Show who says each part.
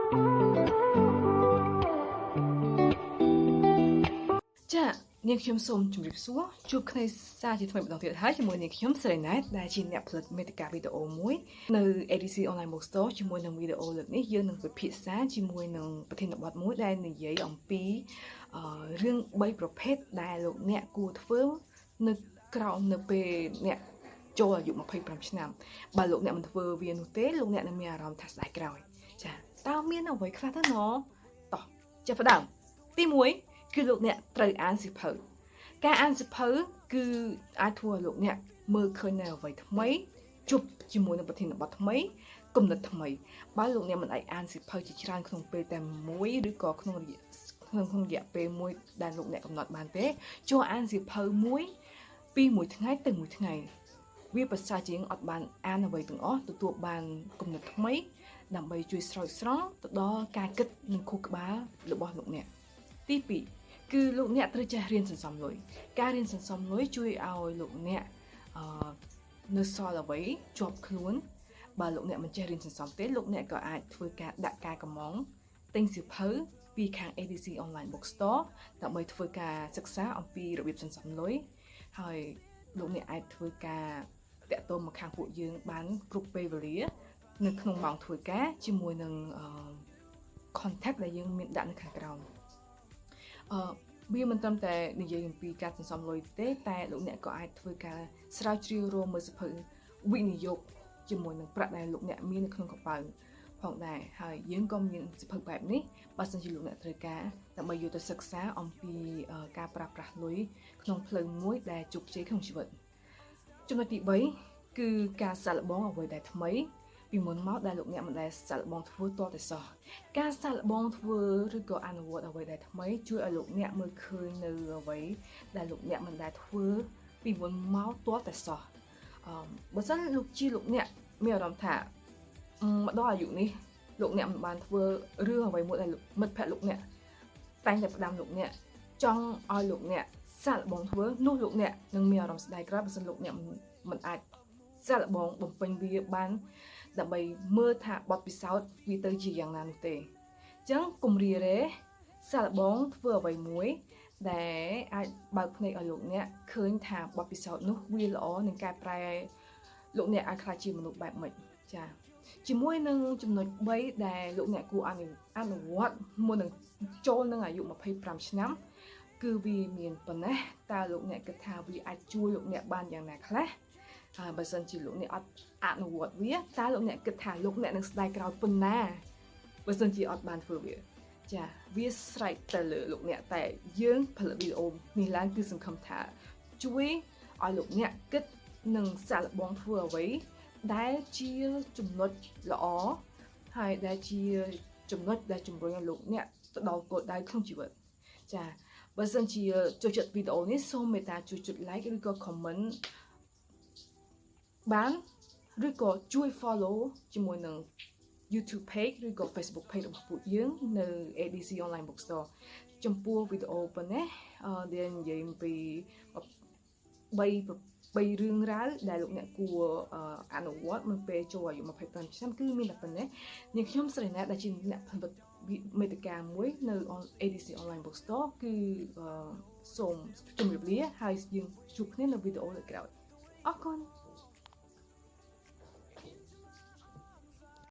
Speaker 1: ចានាងខ្ញុំសូមជម្រាបសួរជួបគ្នាសាជាថ្មីម្ដងទៀតហើយជាមួយនាងខ្ញុំស្រីណែតដែលជាអ្នកផលិតមេតិកាវីដេអូមួយនៅ ADC Online Bookstore ជាមួយនឹងវីដេអូលើកនេះយើងនឹងពិភាក្សាជាមួយនឹងប្រធានបទមួយដែលនិយាយអំពីរឿង3ប្រភេទដែលលោកអ្នកគួរធ្វើនៅក្រោមនៅពេលអ្នកចូលអាយុ25ឆ្នាំបើលោកអ្នកមិនធ្វើវានោះទេលោកអ្នកនឹងមានអារម្មណ៍ថាស្ដាយក្រោយចាតើមានអ្វីខ្លះទៅណតោះចាប់ផ្ដើមទី1គឺលោកអ្នកត្រូវអានសៀវភៅការអានសៀវភៅគឺអាចធ្វើឲ្យលោកអ្នកមើលឃើញនៅអ្វីថ្មីជួបជាមួយនឹងប្រធានបទថ្មីគំនិតថ្មីបើលោកអ្នកមិនអាចអានសៀវភៅជាច្រើនក្នុងពេលតែមួយឬក៏ក្នុងរយៈពេលមួយដែលលោកអ្នកកំណត់បានទេចូលអានសៀវភៅមួយពីមួយថ្ងៃទៅមួយថ្ងៃវាប្រសើរជាងអត់បានអានអ្វីទាំងអស់ទទួលបានគំនិតថ្មីដើម្បីជួយស្រោចស្រង់ទៅដល់ការគិតនិងខួរក្បាលរបស់លោកអ្នកទី2គឺលោកអ្នកត្រូវចេះរៀនសន្សំលុយការរៀនសន្សំលុយជួយឲ្យលោកអ្នកអឺនៅសល់អ្វីជាប់ខ្លួនបើលោកអ្នកមិនចេះរៀនសន្សំទេលោកអ្នកក៏អាចធ្វើការដាក់ការកម្មង់ទិញសៀវភៅពីខាង ADC Online Bookstore ដើម្បីធ្វើការសិក្សាអំពីរបៀបសន្សំលុយហើយលោកអ្នកអាចធ្វើការតាក់ទងមកខាងពួកយើងបានគ្រប់ពេលវេលានៅក្នុងម៉ោងធ្វើការជាមួយនឹង contact ដែលយើងមានដាក់នៅខាងក្រោមអឺវាមិនត្រឹមតែនិយាយអំពីការសន្សំលុយទេតែលោកអ្នកក៏អាចធ្វើការស្រាវជ្រាវរកមើលសៀវភៅវិនិយោគជាមួយនឹងប្រាក់ដែលលោកអ្នកមាននៅក្នុងកប៉ៅផងដែរហើយយើងក៏មានសៀវភៅបែបនេះបើសិនជាលោកអ្នកត្រូវការដើម្បីយកទៅសិក្សាអំពីការប្រើប្រាស់លុយក្នុងផ្លូវមួយដែលជោគជ័យក្នុងជីវិតចំណុចទី3គឺការសាកល្បងអ្វីដែលថ្មីពីមុនមកដែលលោកអ្នកមិនដែលសាកល្បងធ្វើតតែសោះការសាកល្បងធ្វើឬក៏អនុវត្តអ្វីដែលថ្មីជួយឲ្យលោកអ្នកមើលឃើញនៅអ្វីដែលលោកអ្នកមិនដែលធ្វើពីមុនមកតតែសោះអឺបើសិនលោកជាលោកអ្នកមានអារម្មណ៍ថាមកដល់អាយុនេះលោកអ្នកមិនបានធ្វើរឿងអ្វីមួយដែលមិត្តភក្តិលោកអ្នកតែងតែផ្ដាំលោកអ្នកចង់ឲ្យលោកអ្នកសាកល្បងធ្វើនោះលោកអ្នកនឹងមានអារម្មណ៍ស្ដាយក្រោយបើសិនលោកអ្នកមិនអាចសាកល្បងបំពេញវាបានដើម្បីមើលថាបទពិសោធន៍វាទៅជាយ៉ាងណានោះទេអញ្ចឹងកុំរារេសាកល្បងធ្វើអ្វីមួយដែលអាចបើកភ្នែកឲ្យលោកអ្នកឃើញថាបទពិសោធន៍នោះវាល្អនឹងកែប្រែលោកអ្នកឲ្យក្លាយជាមនុស្សបែបម៉េចចាជាមួយនឹងចំណុច3ដែលលោកអ្នកគួរអនុវត្តមុននឹងចូលនឹងអាយុ25ឆ្នាំគឺវាមានប៉ុណ្ណេះតើលោកអ្នកគិតថាវាអាចជួយលោកអ្នកបានយ៉ាងណាខ្លះហើយបើសិនជាលោកអ្នកអត់អនុវត្តវាតើលោកអ្នកគិតថាលោកអ្នកនឹងស្ដាយក្រោយប៉ុណ្ណាបើសិនជាអត់បានធ្វើវាចាវាស្រេចទៅលើលោកអ្នកតែយើងផលិតវីដេអូនេះឡើងគឺសង្ឃឹមថាជួយឲ្យលោកអ្នកគិតនិងសាកល្បងធ្វើអ្វីដែលជាចំណុចល្អហើយដែលជាចំណុចដែលជំរុញឲ្យលោកអ្នកទៅដល់គោលដៅក្នុងជីវិតចាបើសិនជាចូលចិត្តវីដេអូនេះសូមមេត្តាជួយចុច like ឬក៏ comment បានឬក៏ជួយ follow ជាមួយនឹង YouTube page ឬក៏ Facebook page របស់ពួកយើងនៅ ADC Online Bookstore ចំពោះវីដេអូប៉ុណ្ណេះដែលនិយាយអំពី3រឿងរ៉ាវដែលលោកអ្នកគួរអនុវត្តមុនពេលចូលអាយុ25ឆ្នាំគឺមានតែប៉ុណ្ណេះនាងខ្ញុំស្រីណែតដែលជាអ្នកផលិតមេតិកាមួយនៅ ADC Online Bookstore គឺសូមជម្រាបលាហើយយើងជួបគ្នានៅវីដេអូលើកក្រោយអរគុណ។